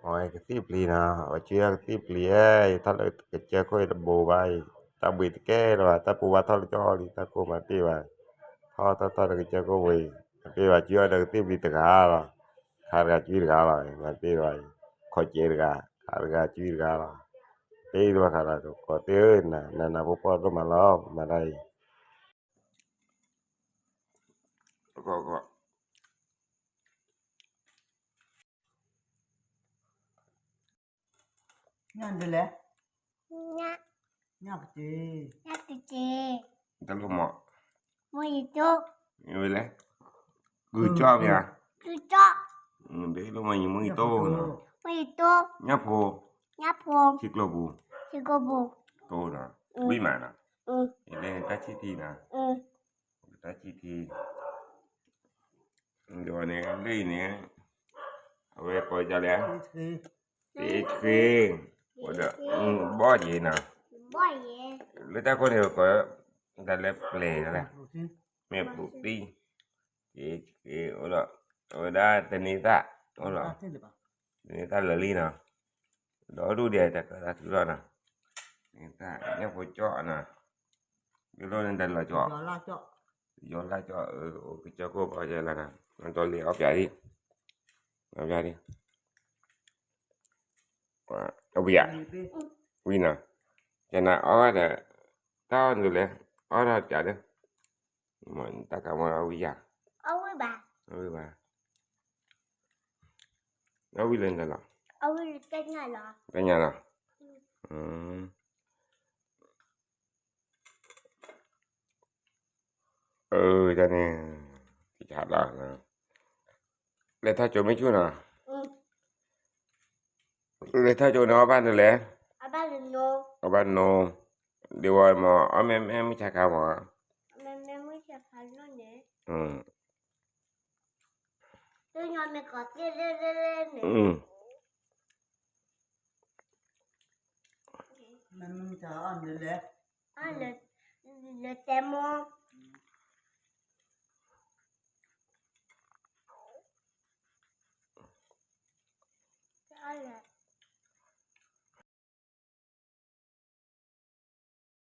အဝဲကသံၣ်ပျံၤနီၤ, အဝဲကၠွကသံၣ်ပျံၤဧၢ, ယထီၣ်လၢကစၢၢ်ခိၣ်အံၤတဘိဘၣ်အံၤ, တၢ်ဘှံးတကဲလၢၤဘၣ်, တၢ်ပူၤဘၣ်ထီၣ်လၢကၠီလံ, တၢ်ခိၣ်မၤတ့ၢ်ဘၣ်, ထီၣ်ထီၣ်ထီၣ်လၢကစၢၢ်ခိၣ်ဝဲအံၤ, မၤတ့ၢ်ဘၣ် ကၠွဒီးကသံၣ်ပျံၤတဂၤလီၤ, ခးတဂၤကၠွတဂၤလီၤ, မၤတ့ၢ်ဘၣ်အံၤ, ခီၣ်ကဲတဂၤ, ခးတဂၤကၠွတဂၤလီၤ, တ့ၢ်တဘၣ်ခးလီၤ, ကီးတ့ၢ်ဧၢ, နနဖိပှၢ်ဒိၣ်မးလီၤ, မၤတၢ်အံၤ ညၣ်ဒ်လဲၣ်, ညၣ်ကတ့, ညၣ်ကတ့, တလိၣ်မီၢ်, မီၢ်ယတိ, မ့ၢ်ဝဲလဲၣ်, ကုၢ်ကၠီမ့ၢ်ဧါ, ကုၢ်ကၠီ, ဒ်လိၣ်မီၢ်ယမီၢ်ယတိနီၤ, မီၢ်ယတိ, ညၣ်ဖိ, ညၣ်ဖိ, ထံကျိပူၤ, ထံကျိပူၤ, တိနီၤ, ဝံၣ်မးနီၤ, ယလဲၤတၢ်ဆံၣ်ထံနီၤ, တၢ်ဆံၣ်ထံ ဒ်န့ၣ် လၢအံၤန့ၣ် အဝဲကိးဒ်လဲၣ်, တ့ဆှ့, ဒီး ဘီၣ်ယဲနီၤ, လၢတၢ်ခိၣ်န့ၣ် ကိးဒ်လဲၣ် ပျဲၤဒ်လဲၣ်, မ့ၢ်ပူၤသံ, တ့ဆှ့အိၣ်ဒီး အဝဲဒၣ်တန့ၤသၣ်, အိၣ်ဒီး တန့ၤသၣ်လၢာ်လံနီၤ, ဒီးဒူၣ်ဒဲးတၢ်ကၢသးထုလီၤနီၤ, တန့ၤသၣ်ညၣ်ဖိကၠီနီၤ, ဒ်လိၣ်န့ၣ်တၢ်လီၤကၠီ, ယီၤလၢကၠီ, အိၣ်ကစၢၢ်ခိၣ်ဘီယဲလၢနီၤ, ဒီးလံအီၣ်ပၠးဒံး, အီၣ်ပၠးဒံး, အီၣ်ပၠး, ဝံၤနီၤ, ကနၤအီၣ်ဒီး, တၢ်အီၣ်ဒ်လဲၣ်, အီၣ်ဒီးပၠးဒီး, တၢ်ကမီၤအီၣ်ဝံၤယၤ, အီၣ်ဝံၤဘၣ်, အီၣ်ဝံၤလၢနၤလီၤ, တညါလီၤ, အၢ တၢ်န့ၣ်, လဲၤထီၣ်ကၠိမ့ၢ်ဆူၣ်နီၤ, လဲၤထီၣ်ကၠိန့ၣ်အီၣ်ဘၣ်ဒ်လဲၣ်, အီၣ်ဘၣ်နိ, ဒ်ဝဲမ့ၢ်အီၣ်မ့ၢ်မ့ၢ်မုၢ်ဆါခါမ့ၢ်, လၢတဲမိၢ်, လၢ